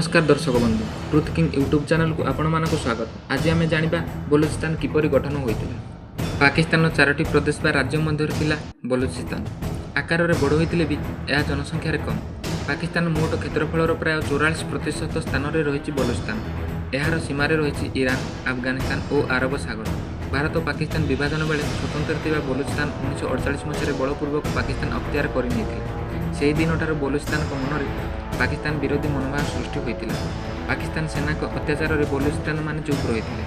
ନମସ୍କାର ଦର୍ଶକ ବନ୍ଧୁ, ଟ୍ରୁଥ୍ କିଙ୍ଗ ୟୁଟ୍ୟୁବ୍ ଚ୍ୟାନେଲକୁ ଆପଣମାନଙ୍କୁ ସ୍ୱାଗତ। ଆଜି ଆମେ ଜାଣିବା ବଲୁଚିସ୍ତାନ କିପରି ଗଠନ ହୋଇଥିଲା। ପାକିସ୍ତାନର ଚାରୋଟି ପ୍ରଦେଶ ବା ରାଜ୍ୟ ମଧ୍ୟରେ ଥିଲା ବଲୁଚିସ୍ତାନ। ଆକାରରେ ବଡ଼ ହୋଇଥିଲେ ବି ଏହା ଜନସଂଖ୍ୟାରେ କମ୍। ପାକିସ୍ତାନ ମୋଟ କ୍ଷେତ୍ରଫଳର ପ୍ରାୟ 44% ସ୍ଥାନରେ ରହିଛି ବଲୁଚିସ୍ତାନ। ଏହାର ସୀମାରେ ରହିଛି ଇରାନ, ଆଫଗାନିସ୍ତାନ ଓ ଆରବ ସାଗର। ଭାରତ ପାକିସ୍ତାନ ବିଭାଜନ ବେଳେ ସ୍ୱତନ୍ତ୍ର ଥିବା ବଲୁଚିସ୍ତାନ 1948 ମସିହାରେ ବଳପୂର୍ବକ ପାକିସ୍ତାନ ଅକ୍ତିଆର କରିନେଇଥିଲା। ସେହି ଦିନଠାରୁ ବଲୁଚିସ୍ତାନଙ୍କ ମନରେ ପାକିସ୍ତାନ ବିରୋଧୀ ମନୋଭାବ ସୃଷ୍ଟି ହୋଇଥିଲା। ପାକିସ୍ତାନ ସେନାଙ୍କ ଅତ୍ୟାଚାରରେ ବଲୁଚିସ୍ତାନମାନେ ଚୁପ୍ ରହିଥିଲେ।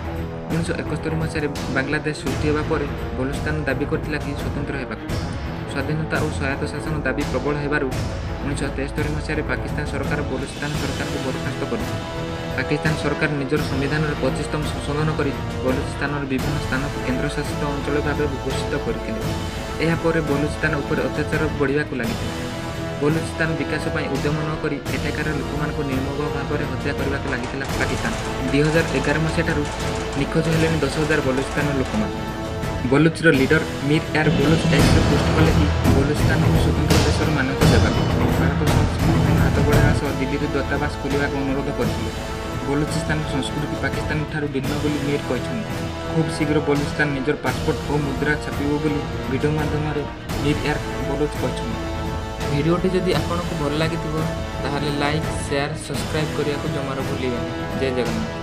1971 ମସିହାରେ ବାଂଲାଦେଶ ସୃଷ୍ଟି ହେବା ପରେ ବଲୁଚିସ୍ତାନ ଦାବି କରିଥିଲା କି ସ୍ୱତନ୍ତ୍ର ହେବାକୁ। ସ୍ୱାଧୀନତା ଓ ସ୍ୱାୟତ୍ତ ଶାସନ ଦାବି ପ୍ରବଳ ହେବାରୁ 1973 ମସିହାରେ ପାକିସ୍ତାନ ସରକାର ବଲୁଚିସ୍ତାନ ସରକାରଙ୍କୁ ବରଖାସ୍ତ କରିଥିଲେ। ପାକିସ୍ତାନ ସରକାର ନିଜର ସମ୍ବିଧାନରେ 25ତମ ସଂଶୋଧନ କରି ବଲୁଚିସ୍ତାନର ବିଭିନ୍ନ ସ୍ଥାନକୁ କେନ୍ଦ୍ରଶାସିତ ଅଞ୍ଚଳ ଭାବେ ଘୋଷିତ କରିଥିଲେ। ଏହାପରେ ବଲୁଚିସ୍ତାନ ଉପରେ ଅତ୍ୟାଚାର ବଢ଼ିବାକୁ ଲାଗିଥିଲା। ବଲୁଚିସ୍ତାନ ବିକାଶ ପାଇଁ ଉଦ୍ୟମ ନ କରି ଏଠାକାର ଲୋକମାନଙ୍କୁ ନିର୍ମମ ଭାବରେ ହତ୍ୟା କରିବାକୁ ଲାଗିଥିଲା ପାକିସ୍ତାନ। 2011 ମସିହାଠାରୁ ନିଖୋଜ ହେଲେଣି 10,000 ବଲୁଚିସ୍ତାନର ଲୋକମାନେ। ବଲୁଚର ଲିଡର ମୀର ୟାର ବଲୁଚ ଏକ୍ସରେ ପୋଷ୍ଟ କଲେ କି ବଲୁଚିସ୍ତାନକୁ ସ୍ୱତନ୍ତ୍ର ଦେଶର ମାନ୍ୟତା ଦେବାକୁ, ଭାରତ ସହ ସମର୍ଥନ ହାତ ବଢ଼ାଇବା ସହ ଦିଲ୍ଲୀରେ ଦୂତାବାସ ଖୋଲିବାକୁ ଅନୁରୋଧ କରିଥିଲେ। ବଲୁଚିସ୍ତାନର ସଂସ୍କୃତି ପାକିସ୍ତାନ ଠାରୁ ଭିନ୍ନ ବୋଲି ମୀର କହିଛନ୍ତି। ଖୁବ୍ ଶୀଘ୍ର ବଲୁଚିସ୍ତାନ ନିଜର ପାସପୋର୍ଟ ଓ ମୁଦ୍ରା ଛାପିବ ବୋଲି ଭିଡ଼ିଓ ମାଧ୍ୟମରେ ମୀର ୟାର ବଲୁଚ କହିଛନ୍ତି। ଭିଡ଼ିଓଟି ଯଦି ଆପଣଙ୍କୁ ଭଲ ଲାଗିଥିବ, ତାହେଲେ ଲାଇକ୍, ସେୟାର, ସବସ୍କ୍ରାଇବ୍ କରିବାକୁ ଜମାରୁ ଭୁଲିବେନି। ଜୟ ଜଗନ୍ନାଥ।